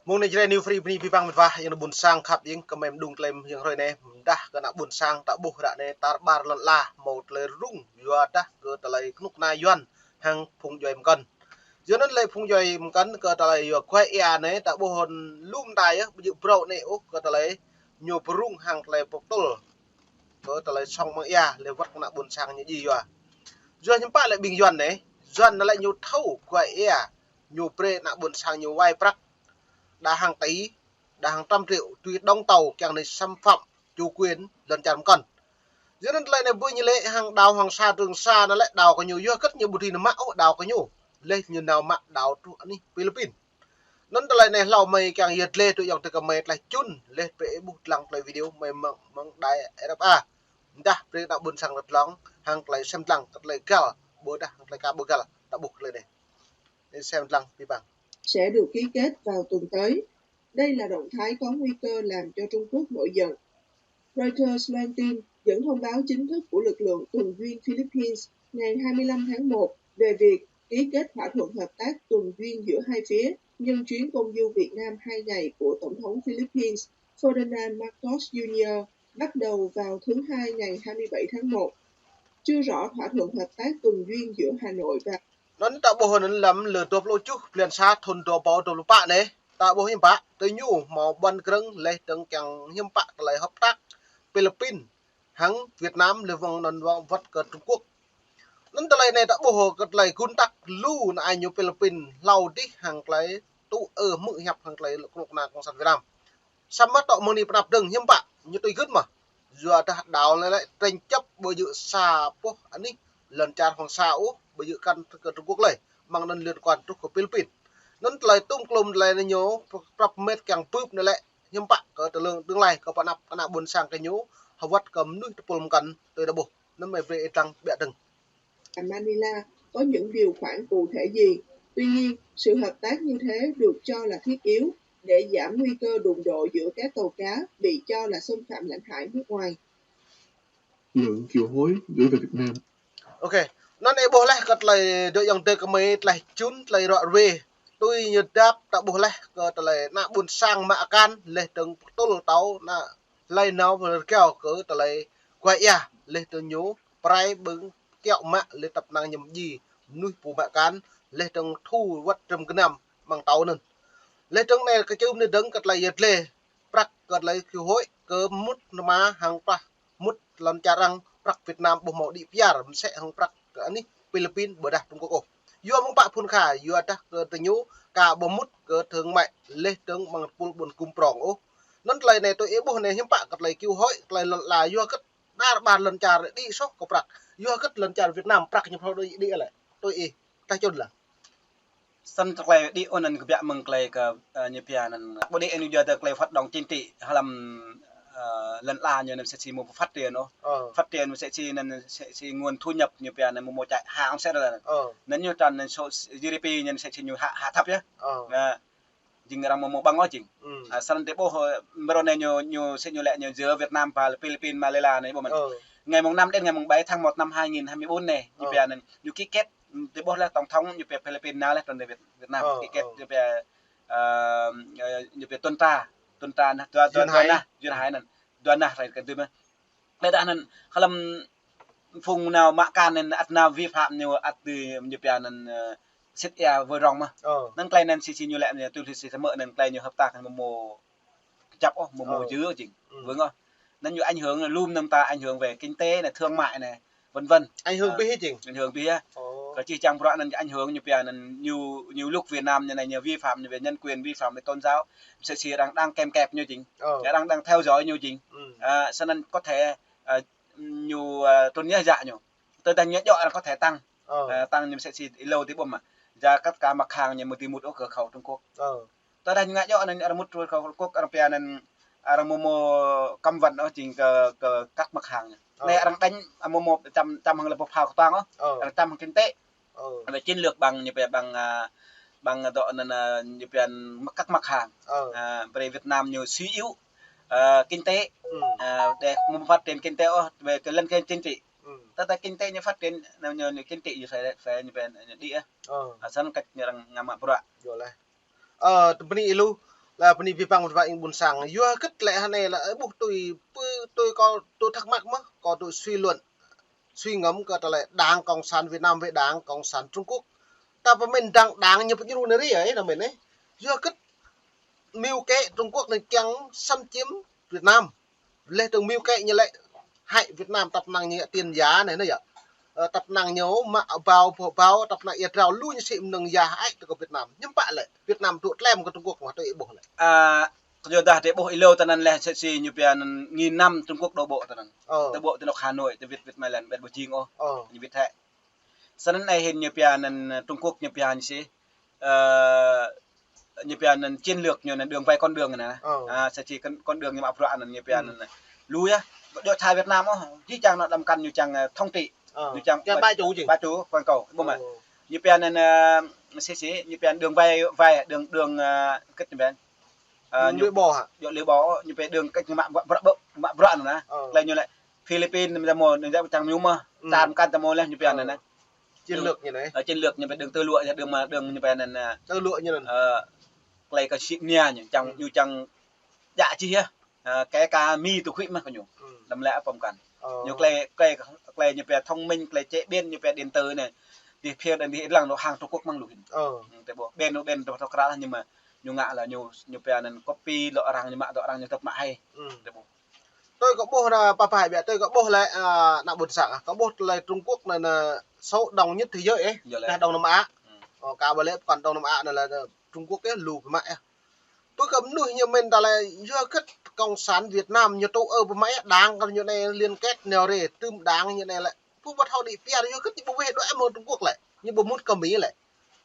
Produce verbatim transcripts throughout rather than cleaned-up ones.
Mơ̆ng anai Jrai New Free bơni abih bang met wa, ayŏng adơi ƀuôn sang khăp, ayŏng kơ mơi mơdung tơlơi mơ̆ng hrơi anai, mơdah kơ ană ƀuôn sang ta ƀuh ră anai tar ƀar lŏn ala, hmâo tơlơi rŭng, yua dah kơ tơlơi kơnuk kơna Yuan hăng phung djuai mơkŏn. Yua anŭn tơlơi phung djuai mơkŏn kơ tơlơi yua guai ia anai, ta ƀuh hơ̆n lŏm tai yơh, ƀu djơ̆ phrâo anai ôh kơ tơlơi ñu pơrŭng hăng tơlơi pơtŭl kơ tơlơi sŏng mơ̆ng ia, lĕ wơ̆t kơ ană ƀuôn sang ñu djai yua. Yua hiư̆m pă lĕ ƀing Yuan anai, Yuan anai lĕ ñu thâo guai ia, ñu brơi ană ƀuôn sang ñu wai prăk, đa hàng tỷ, đa hàng trăm triệu, tui đóng tàu kiăng anai xâm phạm chủ quyền lŏn čar mơkŏn. Yua anŭn tơlơi anai ƀu ñu lĕ hăng đảo Hoàng Sa Trường Sa anai lĕ đảo kơ ñu, yua hơget ñu ƀu dưi nao mă ôh đảo kơ ñu, lĕ ñu nao mă đảo truh anih Philippin. Anŭn tơlơi anai hlâo mơi kiăng yơh lĕ tui ayŏng adơi kơ mơi tơlơi čun, lĕ pơ ih ƀuh lăng tơlơi video mơi mơ̆ng, mơ̆ng đài R F A. Mơdah brơi ană ƀuôn sang rơtlong hăng tơlơi sem lăng kơ tơlơi găl, ƀôdah hăng tơlơi ka ƀu găl, ta ƀuh tơlơi anai. Anai sem lăng abih bang. Sẽ được ký kết vào tuần tới. Đây là động thái có nguy cơ làm cho Trung Quốc nổi giận. Reuters loan tin dẫn thông báo chính thức của lực lượng tuần duyên Philippines ngày hai mươi lăm tháng một về việc ký kết thỏa thuận hợp tác tuần duyên giữa hai phía nhân chuyến công du Việt Nam hai ngày của Tổng thống Philippines Ferdinand Marcos Junior bắt đầu vào thứ Hai ngày hai mươi bảy tháng một. Chưa rõ thỏa thuận hợp tác tuần duyên giữa Hà Nội và Anŭn ta ƀuh anŭn lăm lơ dua pluh tơjuh blan sa thun dua rơbâo dua pluh pă anai, ta ƀuh hiư̆m pă, tơ ñu hmâo ƀuăn krơ̆ng lĕ tơ̆ng kiăng hiư̆m pă tơlơi hợp tác Philippin hăng Việt Nam lĕ wơ̆ng anŭn wơ̆t kơ Trung Quốc. Anŭn tơlơi anai ta ƀuh kơ tơlơi gun tăk lu anai ñu Philippin hlâo dih hăng tơlơi tŭ ư hmư̆ hiăp hăng tơlơi kơnuk kơna Cộng sản Việt Nam. Samơ̆ tŏ mơ̆ng anai pơ anăp dơ̆ng hiư̆m pă, ñu tui gưt mơ̆. Yua dah đảo anai lĕ tranh chấp ƀu djơ̆ sa boh anih lŏn čar Hoàng Sa ôh, ƀu djơ̆ kăn kơ Trung Quốc lơi, mơ̆ng anŭn liên quan truh kơ Philippin. Anŭn tơlơi tŭm klum tơlơi anai ñu prăp met kiăng bưp anai lĕ hiư̆m pă kơ tơlơi tương lai kơ pơ anăp kơ ană ƀuôn sang kơ ñu, hơwơ̆t kơ mơnuih tơpul mơkŏn tui ta ƀuh. Anŭn mơi brơi ih lăng ƀiă dơ̆ng. Manila có những điều khoản cụ thể gì. Tuy nhiên, sự hợp tác như thế được cho là thiết yếu để giảm nguy cơ đụng độ giữa các tàu cá bị cho là xâm phạm lãnh hải nước ngoài. Lượng kiều hối gửi về Việt Nam. Ok. Anŭn ih ƀuh laih kơ tơlơi dŏ ayŏng adơi kơ mơi tơlơi čun tơlơi ruă ruê. Tui ñu dăp ta ƀuh laih kơ tơlơi ană ƀuôn sang mă akan lĕ tơ̆ng pơtŭl tâo ană hlơi nao rơgao kơ tơlơi guai ia lĕ tơ̆ng ñu prai ƀơ̆ng kiaŏ mă lĕ tăp năng ñăm djai mơnuih pô mă akan lĕ tơ̆ng thu wơ̆t trơm gơnam mơ̆ng tâo anŭn. Lĕ tơ̆ng anai kơ čưm anai dơ̆ng kơ tơlơi yơh lĕ prăk kơ tơlơi kiều hối kơ mŭt nao mă hăng prăk mŭt lŏn čar arăng prăk Việt Nam ƀu hmâo đĭ pơyar mơsĕ hăng prăk kơ anih Philippin ƀôdah Trung Quốc ôh. Yua mơ̆ng pă phŭn kha, yua dah kơ tơ ñu ka ƀu mŭt kơ thương mại lĕ tơ̆ng mơ̆ng tơpul ƀôn gum prong ôh. Anŭn tơlơi anai tui ih ƀuh anai hiư̆m pă kơ tơlơi kiều hối, tơlơi lŏn ala yua hơget tar ƀar lŏn čar đĭ soh kơ prăk. Yua hơget lŏn čar Việt Nam prăk ñu phrâo đĭ, đĭ lĕ. Tui ih, ta čun lăng. Săn tơlơi đĭ ôh anŭn kơ biă mơ̆ng tơlơi kơ, ơ, ñu pia anŭn. Ƀu đĭ anŭn yua tơlơi hoạt động chính trị hlăm, ơ, lŏn ala ñu anŭn mơsĕ si mơ̆ phát triển ôh. Ờ. Phát triển mơsĕ si anŭn mơsĕ si nguồn thu nhập ñu pia anŭn mơ̆ mơ̆ čai hăng sĕ ră. Ờ. Anŭn ñu trăn anŭn số G D P ñu mơsĕ si ñu hạ, hạ thấp yơh. Ờ. Anŭn jing arăng mơ̆ mơ̆ ƀơ̆ng ôh jing. Ừ. Ơ, săn tơ ih ƀuh, ơ, mrô anai ñu, ñu sĕ ñu lĕ ñu giữa Việt Nam và Philippines, Malaysia anai ƀuh mơ̆n. Ờ. Ngày mùng năm đến ngày mùng bảy tháng một năm hai nghìn hai mươi bốn anai, ñu pia anŭn ñu ký kết, tơ ih ƀuh laih tổng thống ñu pia Philippines nao laih trăn Việt, Việt Nam. Ờ, ký kết, ờ, ñu pia, ơ, ơ, ñu pia tuần tra, tuần tra anŭn, dua, dua, dua anŭn, dua anŭn, dua anŭn rai kơ tui mơ̆n. Lĕ dah anŭn, hlăm phung nao mă akan anŭn ăt nao vi phạm ñu ăt tui ñu pia anŭn, ơ, sĭt ia wơ̆t rong mơ̆n. Ờ. Anŭn tơlơi anŭn si si ñu lĕ ñu tui si si tơmơ̆ anŭn tơlơi ñu hợp tác anŭn mơ̆ mơ̆ kơjăp ôh, mơ̆ mơ̆ djơ̆ jing. Ừ. Wơ̆t ôh. Anŭn ñu ảnh hưởng lŏm anŭn ta ảnh hưởng về kinh tế anai, thương mại anai, vân vân. Ảnh hưởng, à, abih jing. Ảnh hưởng abih yơh. Ồ. Kơ čih čang bruă anŭn ảnh hưởng ñu pia anŭn ñu, ñu lŭk Việt Nam ñu anai ñu vi phạm ñu về nhân quyền, vi phạm về tôn giáo. Mơsĕ si arăng đang kèm kẹp ñu jing. Ồ. Arăng đang theo dõi ñu jing. Ừ. À, săn anŭn có thể, à, ñu, à, trŭn yơh djă ñu. Tơdah ñu djŏ arăng có thể tăng. Ồ. À, tăng ñu mơsĕ si ih hlâo tơ ih ƀuh mơ̆. Djă kăt kơ mặt hàng ñu mơ̆ dưi mŭt ôh cửa khẩu Trung Quốc. Ồ. Tơdah ñu ngă djŏ anŭn arăng mŭt truh kơ Trung Quốc arăng pia anŭn arăng mơ̆ mơ̆ cấm vận ôh jing kơ, kơ các mặt hàng. Ơ. Anai arăng đánh, à, mơ̆ mơ̆ čăm, čăm hăng lĕ boh phao kơtuang ôh. Ơ. Arăng čăm hăng kinh tế. Ơ. Về chiến lược bằng ñu pia bằng, à, bằng dŏ anŭn, à, ñu pia các mặt hàng. Ơ. À, brơi Việt Nam ñu suy yếu, à, kinh tế. Ừ. À, để mơ̆ phát triển kinh tế ôh, về cái lĩnh vực chính trị. Ừ. Tơdah kinh tế ñu phát triển, ñu, ñu, ñu chính trị ñu phải, phải ñu pia ñu đĭ ôh. Ơ. À, săn kơ ñu arăng ngă mă bruă. Yua laih. Ơ, tơ bơni ih lu, Lĕ bơni abih bang ƀing ƀôn sang. Yua hơgĕt lĕ hơnai lĕ, ơ, ƀuh tui, pơ tui kâo tui thắc mắc mơ̆n, kâo tui suy luận, suy ngẫm kơ tơlơi Đảng Cộng sản Việt Nam với Đảng Cộng sản Trung Quốc. Ta pơmĭn đảng, đảng ñu pơdjru anai ri, ơ, anŭn mơ̆n, ơ. Yua hơgĕt mưu kế Trung Quốc anai kiăng xâm chiếm Việt Nam. Leh dơ̆ng mưu kế ñu lĕ hại Việt Nam, tăp năng ñu ngă tin giả anai, anai yơh. Ơ, tăp năng ñu mă ƀâo, ƀâo, ƀâo, tăp năng ia drao lu ñu sĭ mơnơ̆ng giả hại tơ kơ Việt Nam. Hiư̆m pă lĕ Việt Nam dŏ tlem kơ Trung Quốc mơ̆n, tui ih ƀuh lĕ. Ơ, kơ yua dah tơ ih ƀuh ih lâo tơ anŭn lĕ sĭ sĭ ñu pia anŭn nghìn năm Trung Quốc đổ bộ tơ anŭn. Ơ. Đổ bộ tơ anŏ Hà Nội, tơ wĭt wĭt Mailand, wĭt ƀu jing ôh. Ơ. Ñu wĭt hĕ. Sơnăn anai hĭn ñu pia anŭn, ơ, Trung Quốc ñu pia anŭn sĭ. Ơ, ñu pia anŭn chiến lược ñu anŭn đường vay con đường anŭn. Ơ. Ơ, sĭ sĭ con, con đường ñu mă bruă anŭn ñu pia anŭn. Lu yơh, dŏ čar Việt Nam ôh, jih jang anŏ đăm kăn ñu čang, ơ, thống trị. Ơ. Ñu čang, čang ba chủ chứ? Ba chủ, quan cầu, ƀuh mơ̆n. Ơ. Ñu pia anŭn, ơ, sĭ sĭ, ñu pia anŭn đường vay, vay, đường, đường, ơ, kĕt ñu pia. Ơ, ñu lưỡi bò hă? Dŏ lưỡi bò, ñu pia đường kĕt ñu mă bruă, bruă, mă bruă anŭn. Ơ. Lĕ ñu lĕ Philippin, ñu mă, ñu čang ñu mă, čang kăn tơ mơ̆n lĕ ñu pia anŭn. Chiến lược ñu anai. Ơ, chiến lược ñu pia đường tơ lụa, đường mă, đường ñu pia anŭn, ơ. Tơ lụa ñu anŭn. Ơ, klei kơ sĭ nia ñu čang, ñu čang djă čih yơh. Ơ, kơ kơ Mi tŭ huĭ mơ̆n kơ ñu. Đăm lĕ pơm kăn. Ơ. Ñu klei, klei, klei ñu pia thông minh, klei chế biến, ñu pia điện tử anai. Dih phier dan dih lăng dŏ hăng Trung Quốc mơ̆n lu hĭn. Ơ. Tơ ƀuh, ƀen, ƀen dŏ thâo krăn ñu mă, ñu ngă lĕ ñu, ñu pia anŭn copy dŏ arăng ñu mă, dŏ arăng ñu tơp mă hai. Tơ ƀuh. Tui kâo ƀuh anai, pă pă biă, tui kâo ƀuh lĕ, ơ, ană ƀôn sang, ơ, kâo ƀuh tơlơi Trung Quốc anai, anai số đông nhất thế giới, ơ. Yơh lĕ. Dah Đông Nam Á. Ơ, kâo ƀuh lĕ pơkŏn Đông Nam Á anai lĕ Trung Quốc, ơ, lu pơmă, ơ. Tui kơ mơnuih ñu mĭn ta lĕ, yua hơgĕt Cộng sản Việt Nam ñu tŭ ư pơmă, ơ, đảng kơ ñu anai liên kết nao rai, tơm đảng ñu anai lĕ. Pô ƀu thâo đĭ pia, yua hơgĕt ñu ƀu weh đuaĭ mơ̆ng Trung Quốc lĕ. Ñu ƀu mŭt kơ Mi lĕ.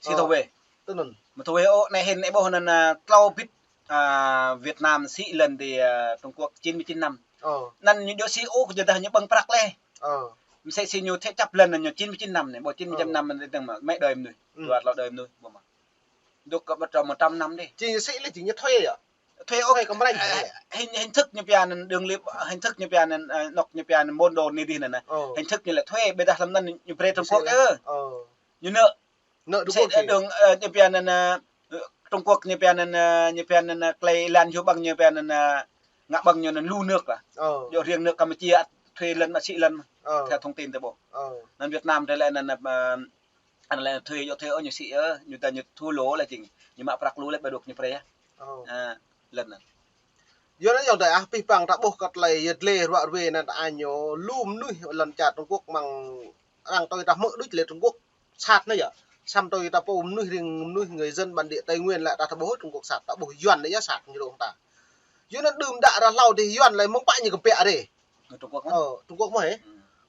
Sĭ thâo weh. Tui anŭn. Mă thâo weh ôh, anai hĭn ih ƀuh anŭn, ơ, tlâo bit, ơ, Việt Nam sĭ lŏn ti, ơ, Trung Quốc chín mươi chín năm. Ơ. Anŭn ñu dŏ sĭ ôh, kơ yua dah ñu ƀơ̆ng prăk leh. Ơ. Mơsĕ sĭ ñu thế chấp lŏn anŭn ñu chín mươi chín năm anai, ƀuh chín mươi chín năm anai dơ̆ng mơ̆n, mĕ đơi mơnuih. Dua tlâo đơi mơnuih, ƀuh mơ̆n. Dŏ kơ ƀu trŏ mơ̆ trăm năm dih. Či sĭ lĕ či ñu thuê yơh. Thuê ôh. Thuê kơ mrĕnh. Ơ, hình, hình thức ñu pia anŭn đường lưỡi, hình thức ñu pia anŭn, ơ, anŏ ñu pia anŭn môn đồ anai dih anŭn. Ơ. Hình thức ñu lĕ thuê, ƀiădah lăm anŭn ñu brơi Trung Quốc ơ. Ơ. Ñu nợ. Nợ Trung Quốc sĭ. Đường, ơ, ñu pia anŭn, ơ, Trung Quốc ñu pia anŭn, ơ, ñu pia anŭn, ơ, klei lan hiu ƀơ̆ng ñu pia anŭn, ơ, ngă ƀơ̆ng ñu anŭn lu nước lah. Ơ. Dŏ riêng nước Campuchia thuê lŏn mă sĭ lŏn. Ơ. Theo thông tin tơ ƀuh. Ơ. Anŭn Việt Nam tơ lĕ anŭn, ơ, anŭn lĕ thuê dŏ thuê ôh ñu sĭ ơ, ñu ta ñu thua lỗ lĕ jing. Ñu mă prăk lu lĕ ƀu dŏ ñu brơi ơ. Ơ. Ơ, lŏn anŭn. Yua anŭn yơh dai ah, pih păng ta ƀuh kơ tơlơi yơh dlê ruă ruê anŭn ta añ ñu lu mơnuih lŏn čar Trung Quốc mơ̆ng arăng tui ta hmư̆ đôč lĕ Trung Quốc sat anai yơh. Samơ̆ tui ta pô mơnuih ring mơnuih người dân bản địa Tây Nguyên lĕ ta thâo ƀuh Trung Quốc sat, ta ƀuh Yuan anai yơh sat ñu rông ta. Yua anŭn đưm đă ră hlâo dih Yuan lĕ mơ̆ng pă ñu kơ biă rai. Người Trung Quốc mơ̆n. Ơ, Trung Quốc mơ̆n hĕ. Ơ.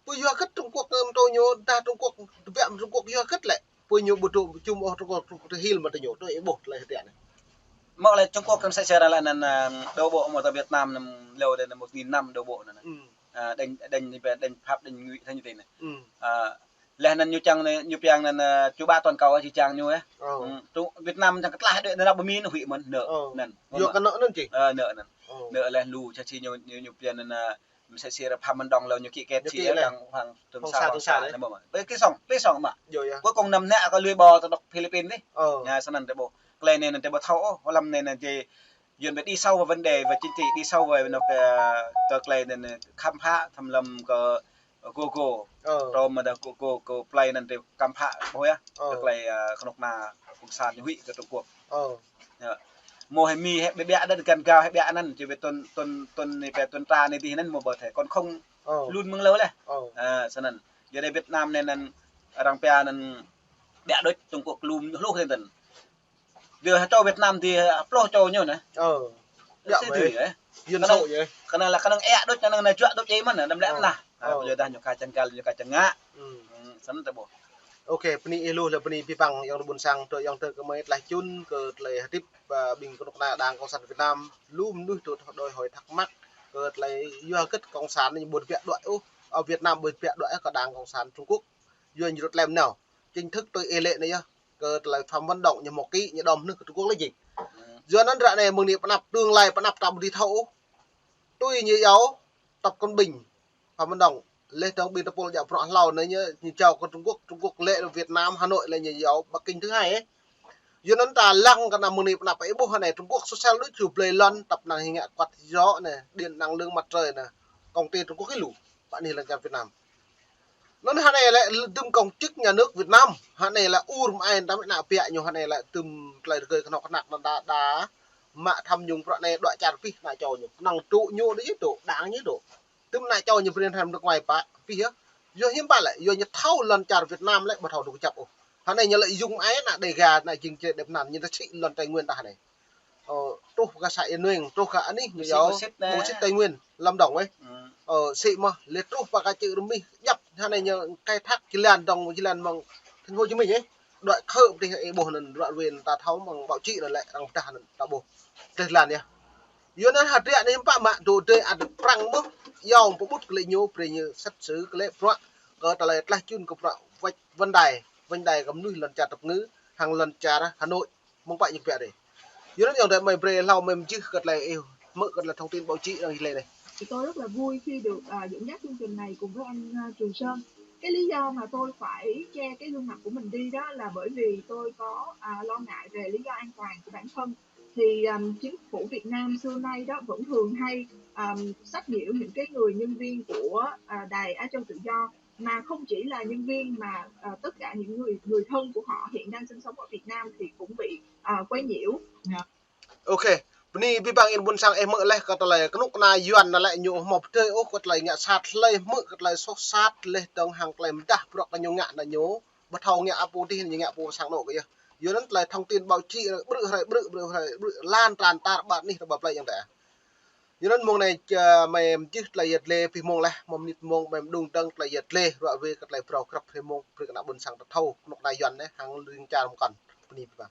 Pô yua hơgĕt Trung Quốc, ơ, tui ñu dah Trung Quốc, tơbiă mơ̆ng Trung Quốc yua hơgĕt lĕ. Pô ñu ƀu dŏ jum ôh Trung Quốc, Trung Quốc tơ hil mă tơ ñu, tui ih ƀuh tơlơi hơdră anai. Mơ̆ lĕ Trung Quốc anŭn sĭ sĭ ră lĕ anŭn, ơ, đổ bộ mơ̆ tơ Việt Nam anŭn lê̆ đơi anŭn một nghìn năm đổ bộ anŭn. Ơ, đánh, đánh, đánh Pháp, đánh Ngụy thế như thế này. Ơ, lĕ anŭn ñu čang anai, ñu pia anŭn, ơ, chủ ba toàn cầu či čang ñu ơ. Ơ. Trung, Việt Nam čang kơ tlaih đuaĭ anŭn ƀu Mi anŭn huĭ mơ̆n, nợ anŭn. Yua kơ nợ anŭn či. Ơ, nợ anŭn. Ơ. Nợ lĕ lu, ča či ñu, ñu, ñu pia anŭn, ơ, mơsĕ sĭ ră Pham Minh Đồng lĕ ñu ký kết či ơ, kang Hoàng Trường Sa, Hoàng Sa anai mơ̆. Ƀơi ký song, ký song mă. Yơh, yơh. Cuối cùng năm nă kơ lui bò tơ dŏ Philippin dih. Ơ. Anai sơnăn tơ ƀuh. Klei anai anŭn tơ ƀuh thâo ôh, hlăm anai anŭn či Yuan ƀu đi sâu vào vấn đề về chính trị, đi sâu về anŏ kơ, kơ klei anŭn, ơ, khám phá thâm lâm kơ Google. Ơ. Trôm mơ̆ dah Google, Google Play anŭn tơ khám phá ƀuh yơh. Ơ. Kơ klei, ơ, kơnuk kơna cộng sản ñu huĭ kơ Trung Quốc. Ơ. Yơh. Mơ̆ hĭ Mi hĕ ƀiă ƀiă đơ̆ng găn gao hĕ ƀiă anŭn, či ƀu tuần, tuần, tuần anai pia tuần tra anai dih anŭn mơ̆ ƀu thâo, còn không luôn mơ̆ng hlâo lĕ. Ơ. Ơ, sơnăn. Yua dah Việt Nam anai anŭn arăng pia anŭn ƀiă đôč Trung Quốc lu hluh anŭn. Dih hơčâo Việt Nam dih, ơ, pluh čô ñu anai. Ơ. Ƀiă sĭ mơ̆. Dih, ơ. Dân số yơh. Kơnơ̆ng, kơnơ̆ng lĕ kơnơ̆ng ĕ đôč, kơnơ̆ng anai juă đôč či mơ̆n, đăm lĕ mơ̆n lah. Ơ. Ơ, pô yua dah ñu kơ čang găl, ñu kơ čang ngă. Sơnăn tơ ƀuh. Ôkê, bơni ih lu lĕ bơni abih bang ayŏng adơi ƀôn sang, tui ayŏng tơ kơ mơi tlaih čun kơ tơlơi hơdip, ơ, ƀing kơnuk kơna Đảng Cộng sản Việt Nam, lu mơnuih tơ đòi hỏi thắc mắc kơ tơlơi yua hơgĕt Cộng sản anai ƀu tơbiă đuaĭ ôh, ơ, Việt Nam ƀu tơbiă đuaĭ kơ Đảng Cộng sản Trung Quốc. Yua ñu dŏ tlem nao. Chính thức tui ih lĕ anai yơh. Kơ tơlơi Phạm Văn Đồng ñu mơ̆ ký, ñu đom hơnưh kơ Trung Quốc lĕ jing. Yua anŭn ră anai mơ̆ng anai pơanăp tương lai pơanăp ta ƀu dưi thâo ôh. Tui ñu iâu Tập Cận Bình, Phạm Văn Đồng, lĕ dơ̆ng ƀing tơpul djă bruă hlâo anai ñu, ñu jao kơ Trung Quốc, Trung Quốc lĕ Việt Nam, Hà Nội lĕ ñu iâu Bắc Kinh thứ hai ơ. Yua anŭn ta lăng kơ anăm mơ̆ng anai pơ anăp ih ƀuh hơnai Trung Quốc sốt sel đôč, ču blơi lŏn, tăp năng hing ngă kuăt giŏ anai, điện năng lượng mặt trời anai, công ty Trung Quốc ih lu, pơ anih lŏn čar Việt Nam. Anŭn hơnai lĕ tơm công chức nhà nước Việt Nam, hơnai lĕ ur mơai tam ană ƀiă ñu hơnai lĕ tơm tơlơi rơgơi kơnuk kơna anŭn đa đa mă tham nhũng bruă anai đuaĭ čar pih ană čô ñu. Năng tŭ ñu đôč yơh tŭ, đảng ñu tŭ. Tơm ană čô ñu brơi hăng nước ngoài pă, pih yơh. Yua hiư̆m pă lĕ, yua ñu thâo lŏn čar Việt Nam lĕ ƀu thâo dŏ kơjăp ôh. Hơnai ñu lĕ yŭng ai ană Đêga, ană jing čê đep nan, ñu ta sĭ lŏn Tây Nguyên ta hơnai. Ơ, truh kơ xã Yên Nguyên, truh kơ anih ñu yua, bô sĭt Tây Nguyên, Lâm Đồng ih. Ơ, sĭ mơ̆, lĕ truh pơ kơ čư̆ rơmih, djăp, hơnai ñu khai thác jơlan dŏng, jơlan mơ̆ng thành phố Hồ Chí Minh ih. Đuaĭ khơ̆ pơtih ih ƀuh anŭn, ră ruai anŭn ta thâo mơ̆ng báo chí anŭn lĕ arăng pơdah anŭn ta ƀuh. Pơtih jơlan yơh. Yua anŭn hơdră anai hiư̆m pă mă, dŏ dơi ăt prăng mơ̆, yua pơƀut kơ lĕ ñu, brơi ñu xét xử kơ lĕ bruă, kơ tơlơi tlaih čun kơ bruă văch vân đài, vân đài kơ mơnuih lŏn čar tơpơngư, hăng lŏn čar Hà Nội, mơ̆ng pă ñu pĕ đơi. Yua anŭn ayŏng adơi mơi brơi hlâo mơi mơjưh kơ tơlơi ih hmư̆ kơ tơlơi thông tin báo chí arăng ih lĕ anai. Thì tôi rất là vui khi được à, dẫn dắt chương trình này cùng với anh à, Trường Sơn. Cái lý do mà tôi phải che cái gương mặt của mình đi đó là bởi vì tôi có à, lo ngại về lý do an toàn của bản thân. Thì um, chính phủ Việt Nam xưa nay đó vẫn thường hay um, sách nhiễu những cái người nhân viên của à, đài Á Châu Tự Do, mà không chỉ là nhân viên mà à, tất cả những người người thân của họ hiện đang sinh sống ở Việt Nam thì cũng bị à, quấy nhiễu. Ôkê, bơni abih bang ih ƀuôn sang ih hmư̆ laih kơ tơlơi kơnuk kơna Yuan anŭn lĕ ñu hmâo pơdơi ôh kơ tơlơi ngă sat hlơi hmư̆ kơ tơlơi soh sat laih dơ̆ng hăng tơlơi mơdah bruă kơ ñu ngă anŭn ñu ƀu thâo ngă apui tih ñu ngă apui sang anŏ kơ yơh. Yua anŭn tơlơi thông tin báo chí brư̆ hrơi brư̆, brư̆ hrơi brư̆, lan tràn tar ƀar anih ta ƀă plơi ayŏng adơi. Yua anŭn mông anai mơi mơjưh tơlơi yăt lĕ pih mông laih, mông mơnit mông mơi mơđung dơ̆ng tơlơi yăt lĕ, ră ruai kơ tơlơi phrâo krăp hrơi mông, brơi kơ ană ƀuôn sang ta thâo, kơnuk kơna Yuan anai, hăng ling čar mơkăn. Bơni abih bang.